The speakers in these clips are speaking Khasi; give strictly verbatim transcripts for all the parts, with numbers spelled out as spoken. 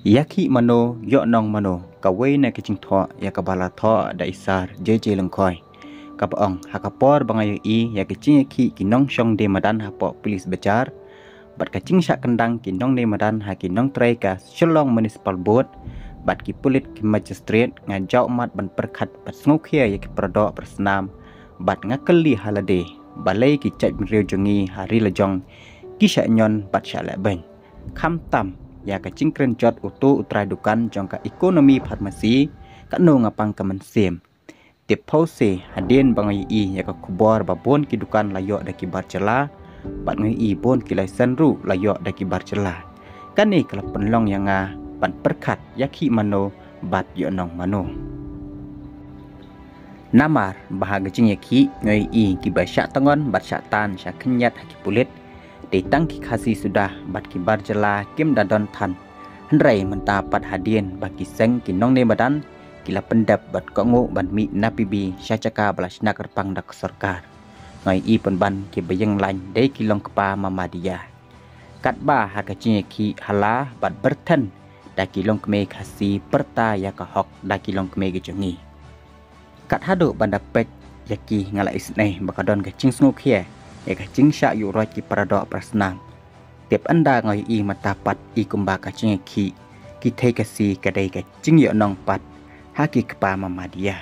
Ïakhih mano, ïoh nong mano, kawei na ki jingthoh ïa kaba la thoh da i Sar J J Lyngkhoi, kaba ong ha ka por ba nga ïohi ïa ki jingïakhih ki nongshong die madan hapoh Police Bazar bad ka jingshah kyndang ki nongdie madan ha ki nongtrei ka Shillong Municipal Board bad ki pulit ki magistrate, nga jaw mat ban pyrkhat bad sngewkhia ïa ki paradoh parasnam bad nga kylli ha lade balei ki jaitbynriew jong ngi ha ri la jong ki shah ñion bad shah lehbeiñ. Khamtam ïa ka jingkren jot utu u trai dukan jong ka Economy Pharmacy, katno nga pang ka mynsiem. Te phewse hadien ba nga ïohi ïa ka khubor ba bun ki dukan la ïoh da ki bar jylla bad nga ïohi bun ki license ruh la ïoh da ki bar jylla. Kane ka la pynlong ïa nga ban pyrkhat ïakhih mano bad ïoh nong mano. Namar ba ha ka jingïakhih nga ïohi kiba shah tngon bad shah tan shah khynñiat ha ki pulit, dei tang ki Khasi suda bad ki bar jylla kim da don than. Hynrei mynta pat hadien ba ki seng ki nongdie madan ki la pyndep bad kohnguh ban mih na P B sha jaka ba la shna kyrpang da ka sorkar, nga ïohi pynban kiba ïeng lain dei ki long kpa mamadia. Katba ha ka jingïakhih hala bad byrthen da ki longkmie Khasi pyrta ïa ka hok da ki longkmie ki jong ngi. Kat haduh ban da peit ïa ki nga la isynei ba ka don ka jingsngewkhia ïa ka jingshah ïuh roit ki paradoh parasnam. Tip ynda nga ïohi mynta pat i kumba ka jingïakhih ki thei Khasi ka dei ka jingïoh nong pat ha ki kpa mamadia.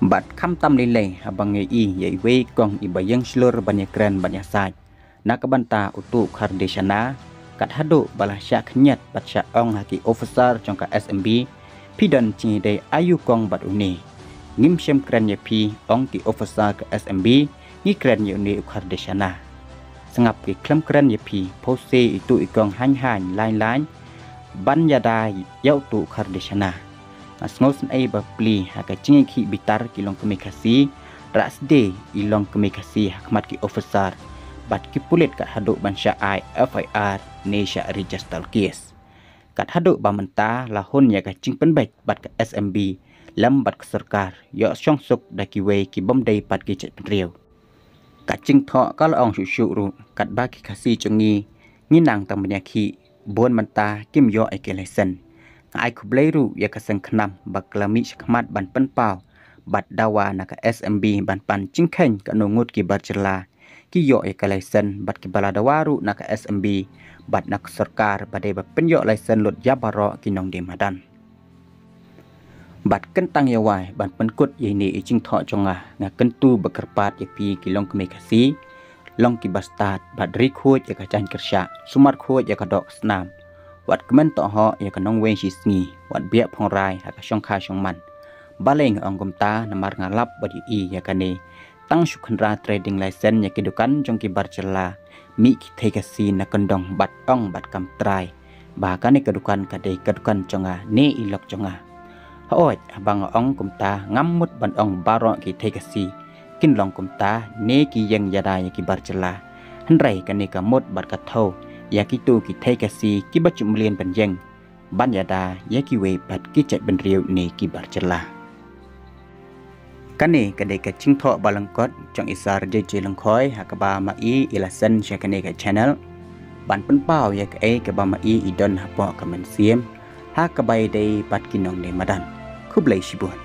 Bad khamtam lei lei haba nga ïohi ïa iwei kong iba ïeng shlur ban ïakren ban ïasaid na ka bynta utu u Khardeshana, kat haduh ba la shah khynñiat bad shah ong ha ki officer jong ka S M B, phi don jingïadei aïu kong bad une? Ngim shym kren ïa phi, ong ki officer ka S M B, ngi kren ïa une u Khardeshana. Sngap ki khlem kren ïa phi, phewse itu i kong haiñ haiñ lain lain ban ïada ïa utu u Khardeshana. Nga sngewsynei ba plie ha ka jingïakhih bitar ki longkmie Khasi, rah sdie i longkmie Khasi ha khmat ki officer bad ki pulit kat haduh ban shah ai F I R ne shah register case. Kat haduh ba mynta la hun ïa ka jingpynbeit bad ka S M B lem bad ka sorkar, ïoh shong suk da kiwei ki bym dei pat ki jaitbynriew. Ka jingthoh ka la ong shuh shuh ruh, katba ki Khasi jong ngi ngi nang tang ban ïakhih, bun mynta kim ïoh ïa ki license. Nga ai khublei ruh ïa ka seng KHNAM ba ka la mih shakhmat ban pynpaw bad dawa na ka S M B ban pan jingkheiñ katno ngut ki bar jylla ki ïoh ïa ka license bad kiba la dawa ruh na ka S M B bad na ka sorkar ba dei ba pynïoh license lut ïa baroh ki nongdie madan. Bad kyntang ïa wai ban pynkut ïa ine i jingthoh jong nga, nga kyntu ba kyrpad ïa phi ki longkmie Khasi, long kiba stad bad ri khuid ïa ka jaiñ kyrshah, sumar khuid ïa ka doh ka snam. Wat kmen tohhoh ïa ka nongwei shisngi, wat biah phongrai ha ka shongkha shongman. Balei nga ong kumta? Namar nga lap bad ïohi ïa kane, tang shu khynra trading license ïa ki dukan jong ki bar jylla, mih ki thei Khasi na kyndong bad ong bad kam trai ba kane ka dukan ka dei ka dukan jong nga ne i lok jong nga. Hooid, haba nga ong kumta ngam mut ban ong baroh ki thei Khasi kin long kumta ne ki ïeng ïada ïa ki bar jylla. Hynrei kane ka mut bad ka thew ïa kitu ki thei Khasi kiba ju mlien ban ïeng ban ïada ïa kiwei pat ki jaitbynriew ne ki bar jylla. Kane ka dei ka jingthoh ba lyngkot jong i Sar J J Lyngkhoi ha kaba ma i i la send sha kane ka channel ban pynpaw ïa kaei kaba ma i i don hapoh ka mynsiem ha kaba ïadei bad ki nongdie madan. Khublei shibun.